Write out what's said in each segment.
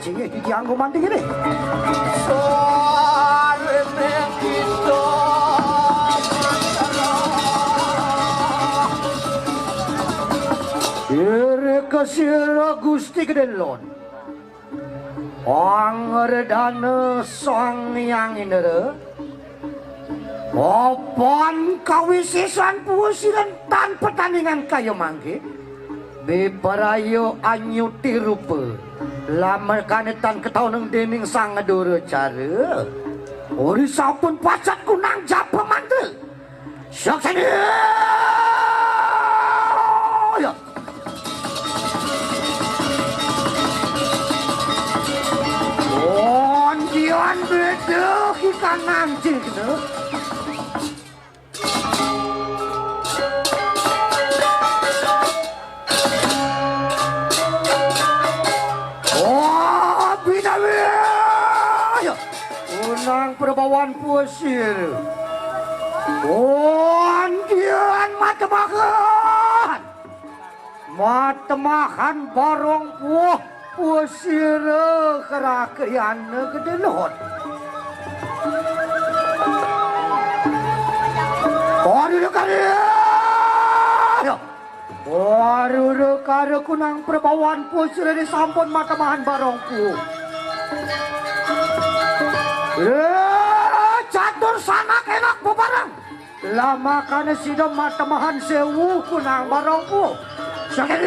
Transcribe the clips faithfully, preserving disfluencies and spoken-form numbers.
Sing iki dianggo manting ini. Ire kesira Gusti Gedelon. Angredana Sang Hyang Indra. Papan kawisésan puwasiran tan petandingan kaya mangké, bebaraya anyuti rupa, lamekané tan kataunang déning Sang Duracara, uri sampun pacet kunang japa mantra. Saksana! Andian beda ki kanang cina. Oh, binawi! Unang perbawan puasir. Oh, andian mata makan. Matemahan barong puh, puh sira kerakyana gedé luhut. Waduh, karya. Waduh, karya kunang perbawan puh sira disampun matemahan barong puh. Eh, catur sanak enak bebareng. Lamakané sida matemahan séwu kunang barong puh. Sakit.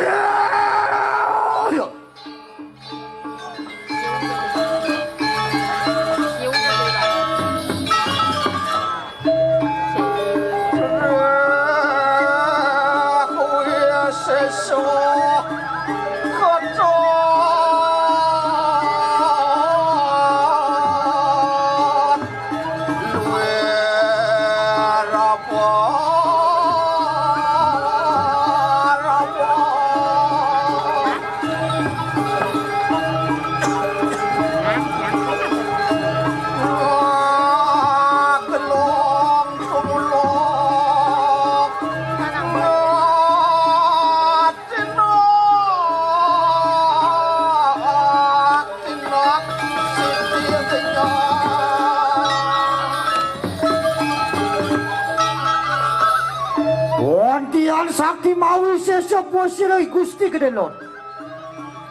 Wontian sakti mawi sesa puasira Gusti Gedé Lot.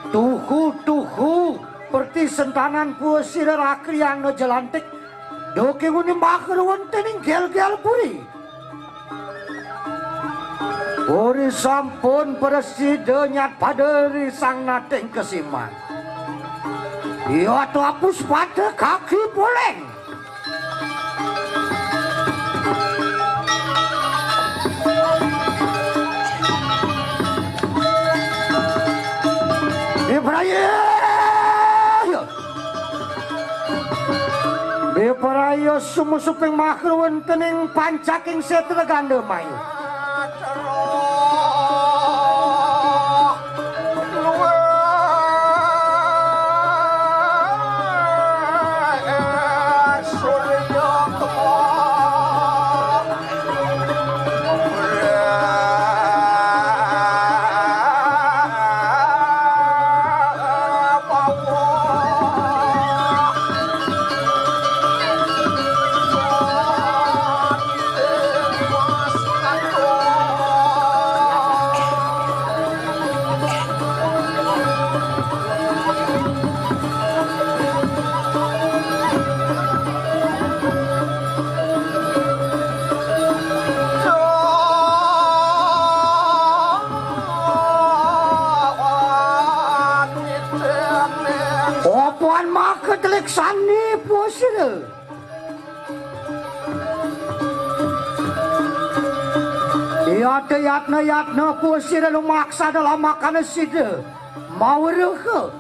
Tuhu-tuhu perti sentanan puasira rakriana jelantik. Doke nguni makar wontening gel-gel puri. Puri sampun prasida nyat pada ri sang nating kesiman. Iya tu apus pada kaki poleng. Ibrahim. Biparaya sumusuping makruwentening pancaking setra ganda mayu. Opan maka telik sani puasira. Yata yatna yatna puasira lumaksana lamakana sida. Maweruha.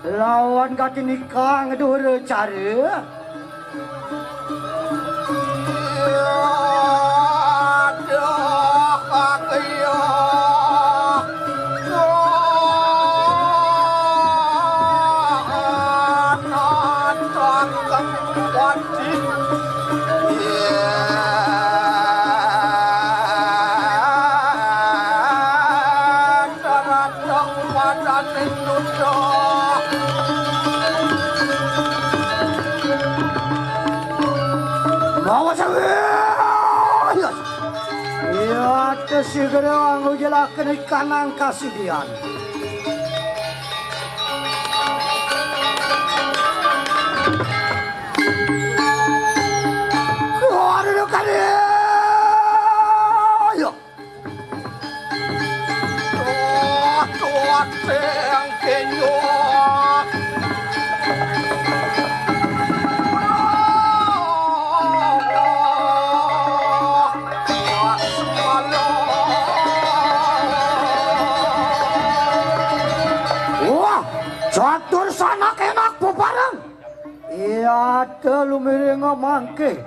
Lawan gati nikang dura cara. Sigera anggujelaken ikanang kasidian. Aduh, kali. Ayo. Tuat, tuat, tengkenyuak. Wah, catur sanak enak bebareng. Iya, telu miring mangke.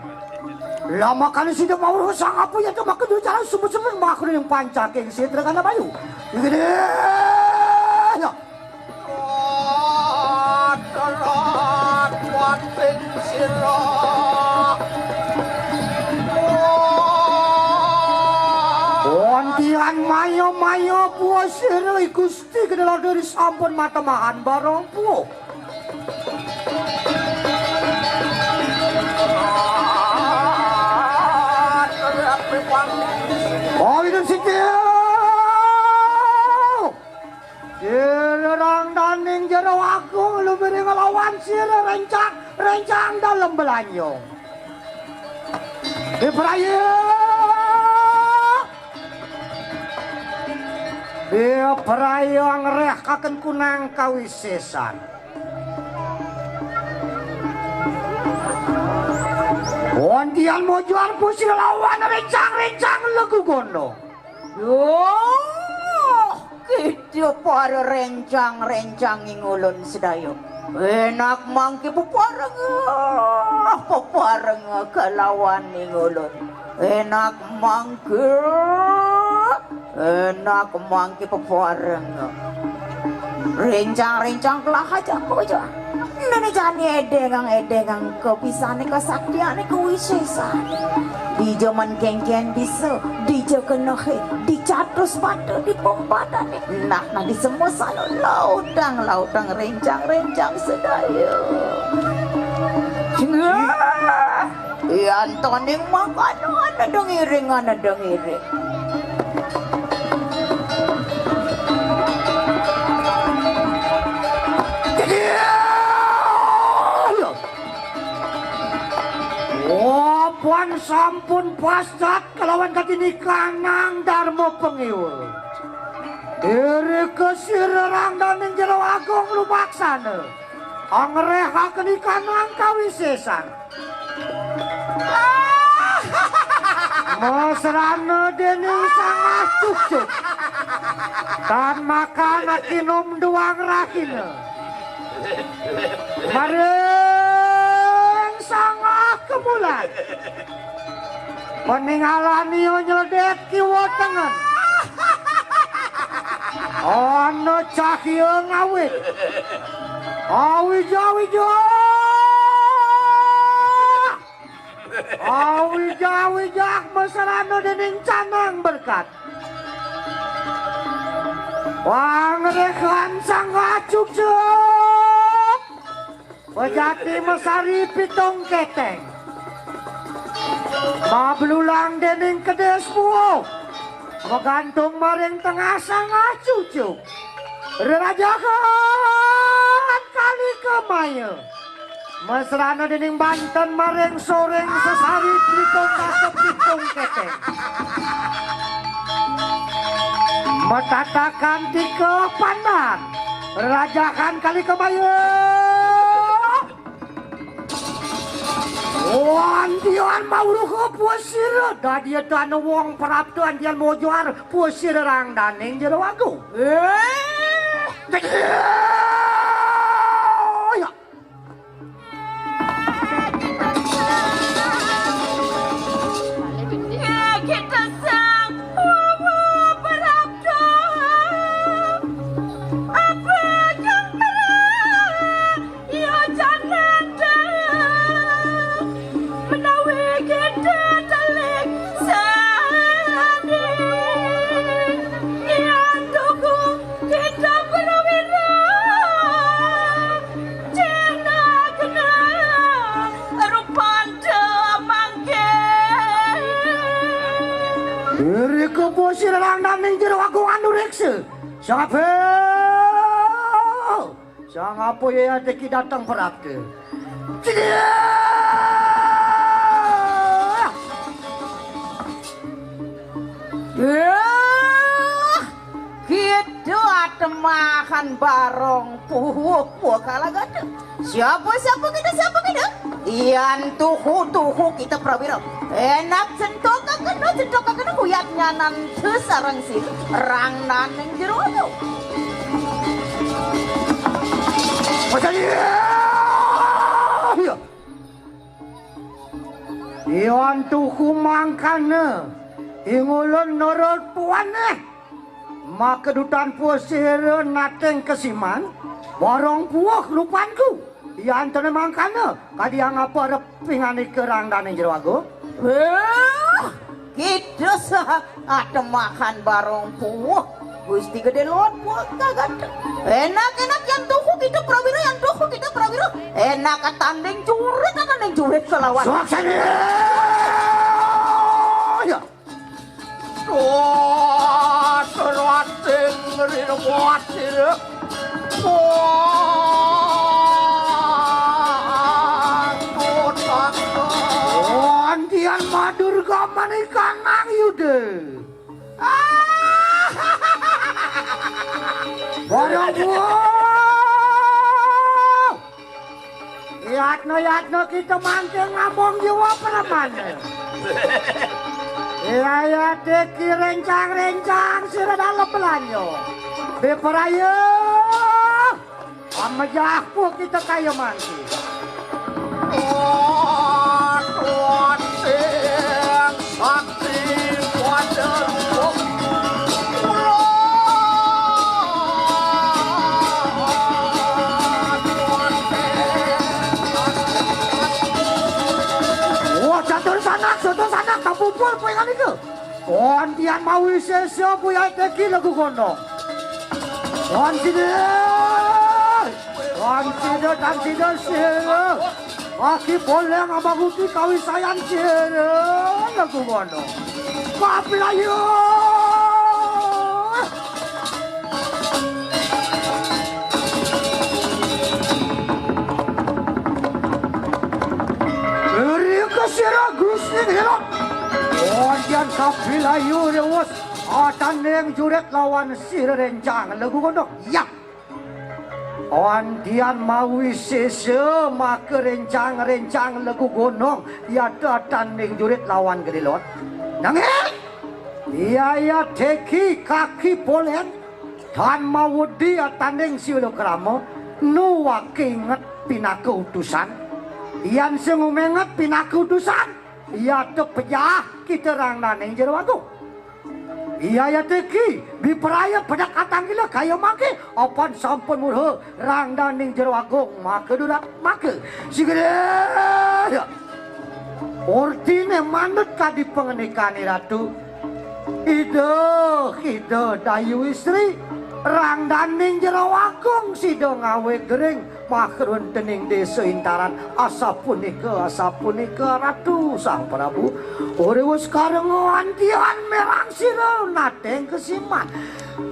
Lamakan sida mawruh sang apa ya, cuma kedua jalan sumber-sumber makhluk yang pancaking sitra kana bayu. Gede. Ya. Terat wating sira. Wontian mayo-mayo puas sira, Gusti, kedalah dari sampun matemahan barang puh. Oh, itu sih. Sirerang daning jero agung, lumire nglawan sire rencang, rencang dalem belanjong. Dipraya, dipraya ngrehkaken kunang kawisesan. Wontian mojoan pusi lawan rencang-rencang legu gono. Yoh, kita para rencang-rencang ing ulun sedaya. Enak mangke pepareng, pepareng kelawan ing ulun. Enak mangke, enak mangke pepareng. Rencang-rencang kelah aja kok aja. Nene jani edengang, edengang kepisane, kesaktiane, kewisesan. Dija men kengken bisa, dija kenehe, dicatus pada, dipompatane. Nah, nah, disemesano lautang, lautang, rencang-rencang sedaya. Yan toning mangkana, ana dengiring, ana dengiring. Wapan sampun pascat kelawan katinikanang Darma Pengiul. Irika sira rangdaning jero agung lumaksana. Angrehaken ikanang kawisesan. Masrana dening sangah cucuk. Tan makan akinum duang rahina. Maring sangah kemulan. Peningalan iya nyledek kiwa tengen. Ana cahya ngawit. Awija-wija. Awija-wija masrana dening canang berkat. Pangrehan sangah cucuk. Pejati mesari pitung keteng. Mablulang dening kedis puuh. Magantung maring tengah sangah cucuk. Rerajahan kali kemaya. Masrana dening banten maring soring sesari pitung dasa pitung keteng. Matatakan tiga pandan. Rerajahan kali kemaya. Wantian mauruha puasira. Dadia dana wong prapta antian mojoar puasira rangdaning jero wagu. Eh. Ya. Sira rangdaning jero agung anu reksa. Sapa? Sang apa ya deki dateng prapta? Cedek! Yah! Kita atemahan barong puhuh-puhuh kalagada. Siapa, siapa kita, siapa kita? Yan tuhu-tuhu kita prawira. Enak sentokaken, sentokaken kuyat nyanan te sareng sira rangdaning jero anu. Iya. Yan tuhu mangkana ing ulun nurut puaneh. Maka dutan puasira nateng kesiman, barong puuh rupanku. Yantene mangkana, kadi angapa reping anika rangdaning jero agung? Wah, kita saha atemahan barong puuh. Gusti Gede Lot puuh kagate. Enak-enak yan tuhu kita prawira, yan tuhu kita prawira. Enak katanding jurit, katanding jurit kelawan. Suaksana! Ya. Wah, serating rirwatira. Wah, kotak. Antian madurga manikang Yuda. Barang buah. Yatna-yatna kita mangke ngabong jiwa pramana. Iya, iya, deki rencang-rencang sira dalem belanja. Bepraya. Amejahku kita kaya mangke. Oh, Tuhan sing sakti pada kula. Wah, catur sanak, catur sanak, kapupul kowe ngene iki. Kon tiang mawi sesa Buya Teki Legu Gondong. Kon sida. Kon sida, tan sida, sira. Maki boleh ngabaguti kawisayan sira Legu Gondong. Kapilayu. Ri ka sira Gusti Nila. Ondian kapilayu rewus. Atanding jurit lawan sira rencang Legu Gondong. Ya. Ondian mawi sesa maka rencang-rencang Legu Gondong. Ya, atanding jurit lawan Gede Lot. Nanging iya, iya, deki kaki polen. Tan mawedi atanding siula krama, nu wake inget pinaka utusan. Yan sing umenget pinaka utusan, iya te pejah kita rangdaning jero agung. Iya, iya, deki, bipraya pedek atang gila kaya mangke, apan sampun murha rangdaning jero agung, maka durak, maka. Sigede. Ortine manut kadi pangendikane Ratu. Ida, Ida Dayu Istri, rangdaning jero agung sida ngawe gering makruntene desa Intaran, asapunika, asapunika Ratu Sang Prabu. Uriwus kareng antian merang sira nateng kesiman.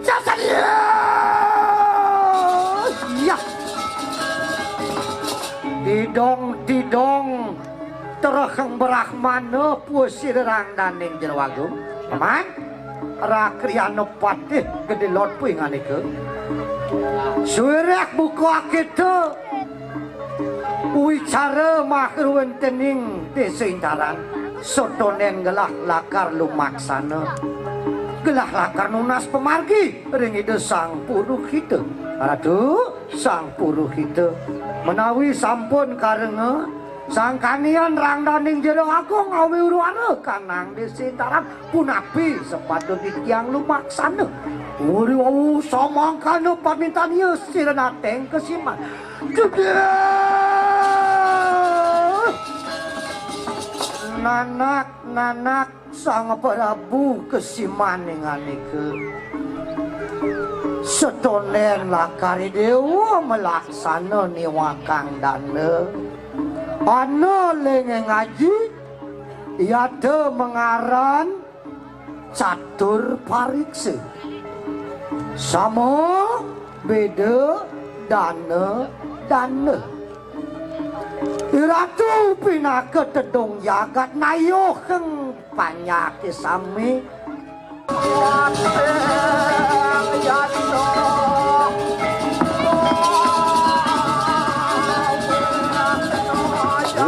Jasadia. Ya. Didong, didong. Tereheng Brahmana pusi rerangdaning jero agung. Paman, rakriana patih Gede Lot puinganika. Suwireh buka akita wicara makruwentening Desa Intaran, sotonen gelah lakar lumaksana. Gelah lakar nunas pamargi ring Ida Sang Puruhita. Ratu, Sang Puruhita, menawi sampun karenga, sangkanian rangdaning jero agung awi uruana kanang Desa Intaran, punapi sepatut titiang lumaksana? Uri wau samangkana pamintan iya sira nateng kesiman. Duduh! Nanak, nanak, Sang Prabu kesimaning anika. Setonden lakar Dewa melaksana niwakang danda. Ana lengeng aji, yata mengaran Catur pariksa. Sama beda dana-dana. Iratu pinaka tedung jagat nayuheng panyake sami.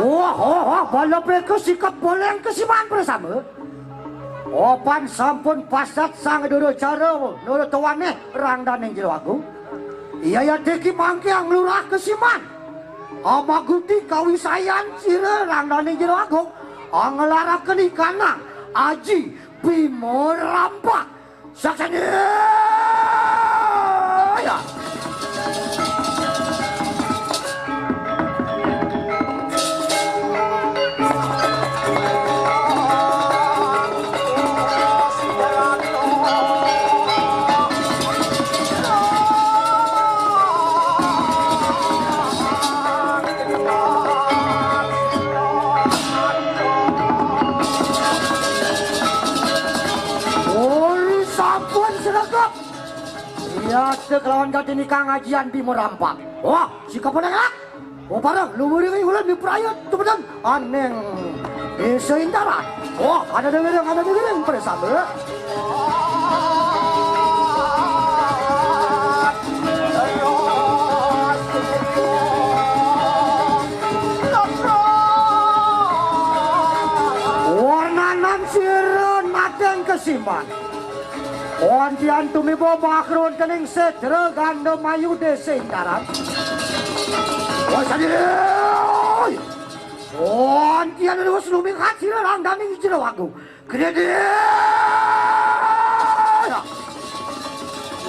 Wah, wah, wah, bala peka sikap boleng kesiman bersama. Opan sampun pasat sang doro cara nurut tuane rangdaning jero agung. Iya ya deki mangke anglurah kesiman. Amaguti kawisayan sira rangdaning jero agung. Anglaraken ikanang aji Bima Rampak. Saksana. Ya. Ori sampun sregep. Iya, kelawan gati nika ngajian Bima Rampak. Wah, sikapane ngelak. Oh, pareng, lumuring ulun mipraya tumedeng aneng Desa Intaran. Wah, ada dengereng, ada dengereng, pada sabar. Warnanan sira nateng kesiman. Wantian tumiba makruan kening setra ganda mayu Desa Intaran. Wah, sadire. Wantian luwes lumingat sira rangdaning jero agung. Gedhe.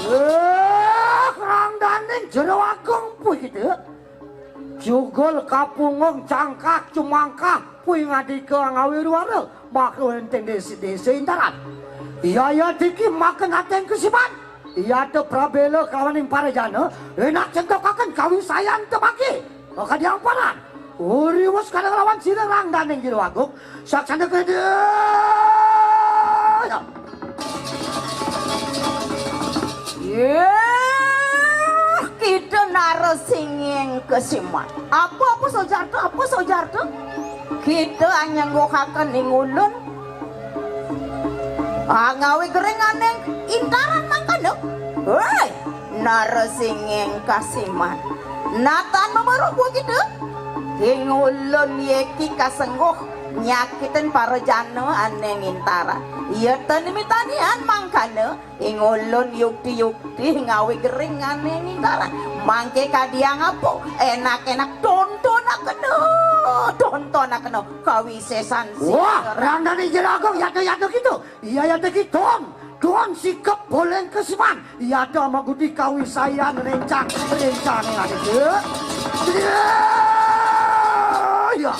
Eh, rangdaning jero agung puih kita. Jugul kapunggung cangkak cumangkah puing adika ngawi ruara makruan teng Desa, Desa Intaran. Iya, iya, diki makan ateng kesiman. Iya, te prabela kawaning para jana, enak centokaken kawisayan temaki. Maka diamparan. Uriwes kadang lawan sira rangdaning jero agung. Saksana gedhe. Yeh, kita narasinging kesiman. Apa, apa sojarta? Apa sojarta? Kita anyengguhaken ing ulun. Ah, ngawi geringaning Intaran mangkana. Hei, narasinging kesiman. Natan mameruh buah kita. Ing ulun yeki kasengguh nyakitin para jana aning Intaran. Iya tani mitanian mangkana. Ing ulun yukti-yukti ngawi gering aning Intaran. Mangke kadiang apa? Enak-enak tontonakena. Tontonakena kawisesan. Wah, sira. Randane jero agung yata-yata gitu. Iya, yata gitu. Don sikep boleng kesiman. Yata magudi kawisayan rencang, rencang ngene. Iya.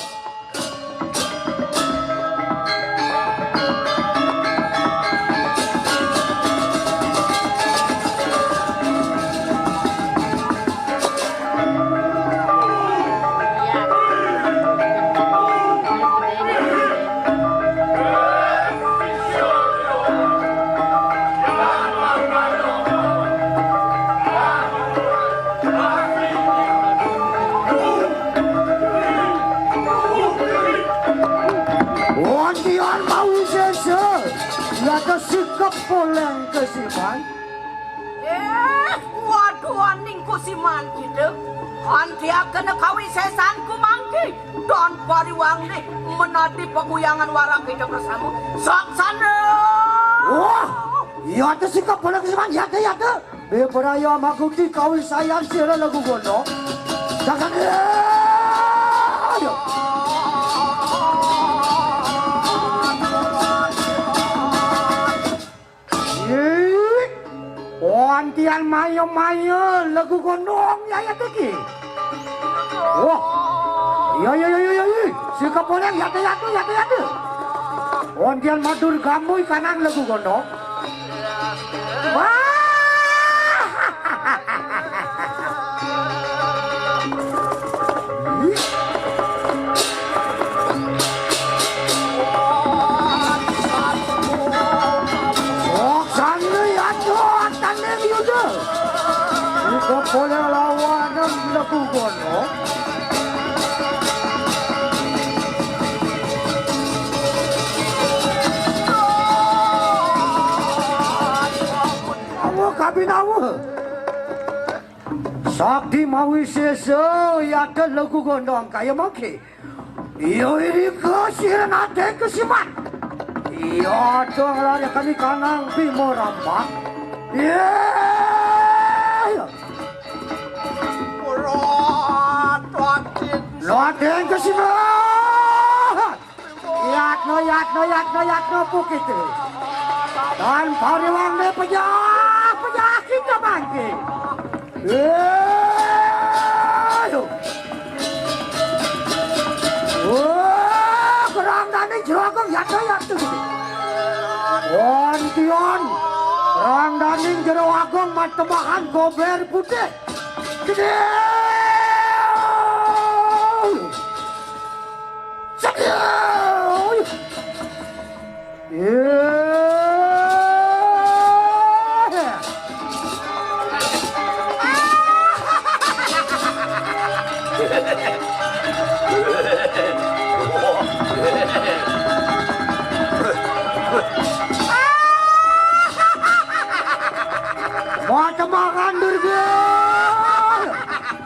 Wontian mawisesa, yata sikep poleng kesiman. Eh, waduh, aning kusiman kita. Antiakena kawisesan kumangki. Dan pariwangde menadi paguyangan warak kita bersama. Saksana. Wah, yata sikep poleng kesiman, yata, yata. Bebraya maguti kawisayan sira lagu gono. Jangan. Ayo. Ih, wantian maya-maya lagu gondong ya, ya, tiki. Wah. Iya, iya, iya, iya, iya. Sikep poleng, yata, yata, yata, yata. Wantian matur gamuy kanang lagu gondong. Wah. Kepala lawanan Legu Gondong. Awa kabinawa. Sakti mawisesa yata Legu Gondong kaya mangke. Iya irika sira Nadeng Kesiman. Iya aja nglarikani kanang Bima Rampak. Iya. Nadeng Kesiman. Yatna, yatna, yatna, yatna bukite. Tan pariwangde pejah, pejah kita mangke. Ayo. Wah, kerang daning jero agung yatna yatna. Wantian. Kerang daning jero agung matemahan gober putih. Gede. Sedia. Matemahan Durga.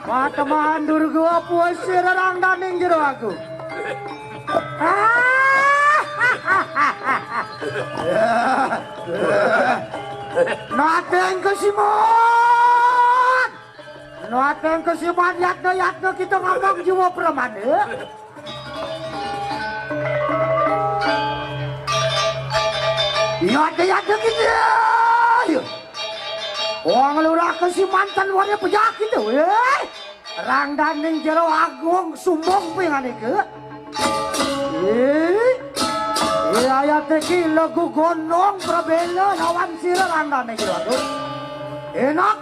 Matemahan Durga puas sira rang daning jero agung. Nadeng Kesiman. Nadeng Kesiman yatna yatna kita ngomong jiwa pramana. Yatna yatna kita. Wong Lurah Kesiman tan wani pejah kita. Weh. Rang daning jero agung sumbung pinganika. Eh, iya, iya, teki Legu Gondong prabela lawan sira rang daning jero agung. Enak.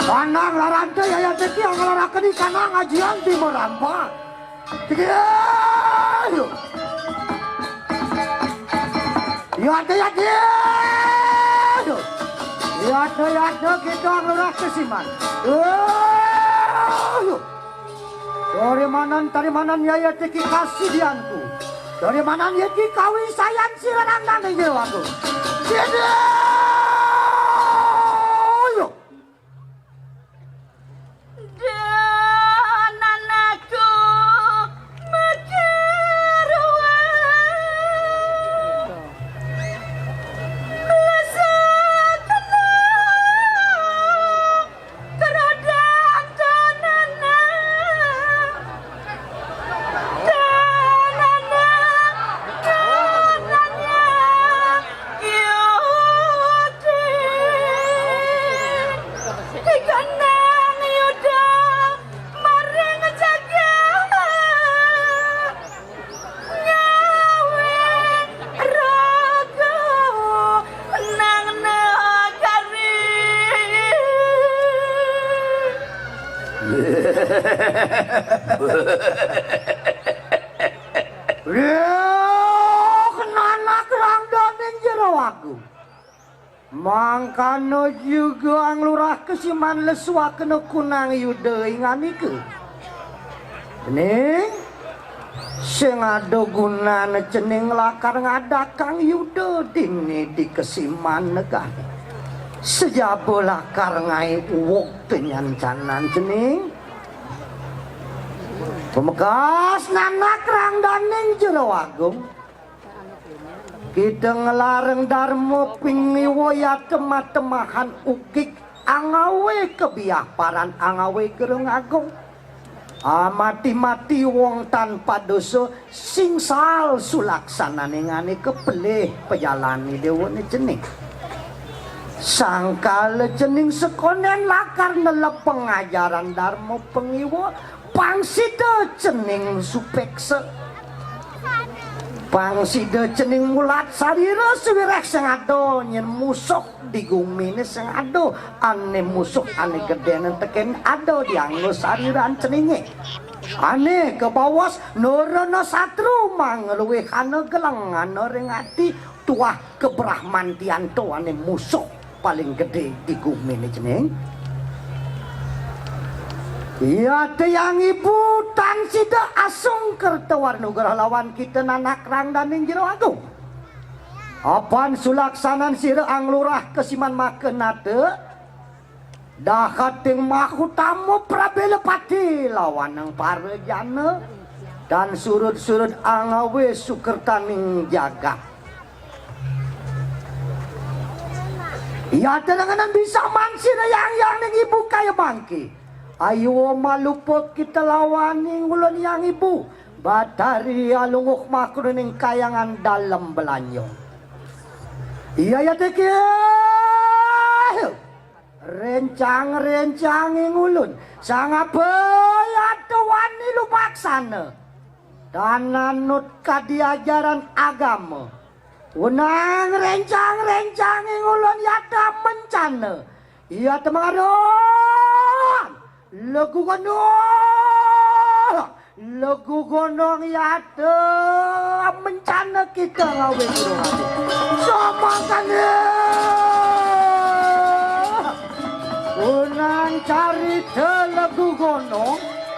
Kanang larante iya, iya, teki anglarakeni kanang ajian Bima Rampak. Iya. Yatna, yatna. Yatna, yatna kita Lurah Kesiman. Ayo. Dari manan, dari manan yaya teki kasidianku. Dari manan yaki kawisayan sira rang daning jero agung. Sida. Ayo. Dananku makiruan. Lesakna kerodan danana. Danana, danana. Yudi, dikenang Yuda maring jagat ngawi raga nang negari. Wah, kenanak rang daning jero agung. Mangkana juga Ang Lurah Kesiman lesuakena kunang Yuda inganika. Ning, sing ada gunane cening lakar ngadakang Yuda dini di Kesiman negari. Sejaba lakar ngae uwug tenyancanan cening. Pamekas nanak rang daning jero agung. Kita nglareng darma pingiwa ya temah-temahan ugig angawe kebiah paran angawe gerung agung. Amati-mati wong tanpa dosa sing sal sulaksanane ngane kepelih pejalani dewane cening. Sangkala cening sekonden lakar nelep pengajaran darma pengiwa, pang sida cening supeksa. Pang sida cening mulat sarira sawireh sing ada nyen musuh di gumine sing ada, ane musuh ane gedene teken ada dianggo sariran ceninge. Ane kebawas nurana satru mangluwihana gelengana ring ati tuah kebrahmantianto ane musuh. paling gedé di guminé, cening. Yata Hyang Ibu tan sida asung kerta warna nugraha lawan kita nanak rangdaning Jero Agung. Apan sulaksanan sira anglurah kasiman maka nata, dahating mahutama Prabela Pati lawanang para jana, tan surud-surud angawé sukertaning jagat. Yata ngenan bisa mansira Hyang Hyang ning Ibu kaya mangké. Ayu malupa kita lawaning ulun Hyang Ibu. Batari alungguh makruning kayangan dalem belanjong. Iya, yata ké. Rencang-rencanging ulun. Sangapa yata wani lumaksana. Tan anut kadi ajaran agama. Wenang rencang-rencanging ulun yata mencana. Yata mangaran. Legu gunung. Legu gunung yata mencana kita ngawé gunung ati. Samangkana. Wenang carita legu gunung.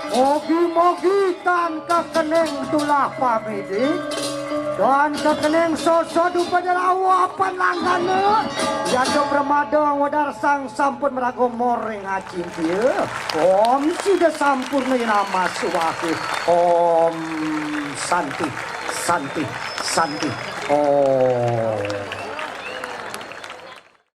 Mogi-mogi tan kakening tulah pamidi, tan kakening soso dupa delawa apan langgana, yata pramada wedar sang sampun maraga moring acimpia. Om sida sampurna inama suwahi. Om santi, santi, santi. Om.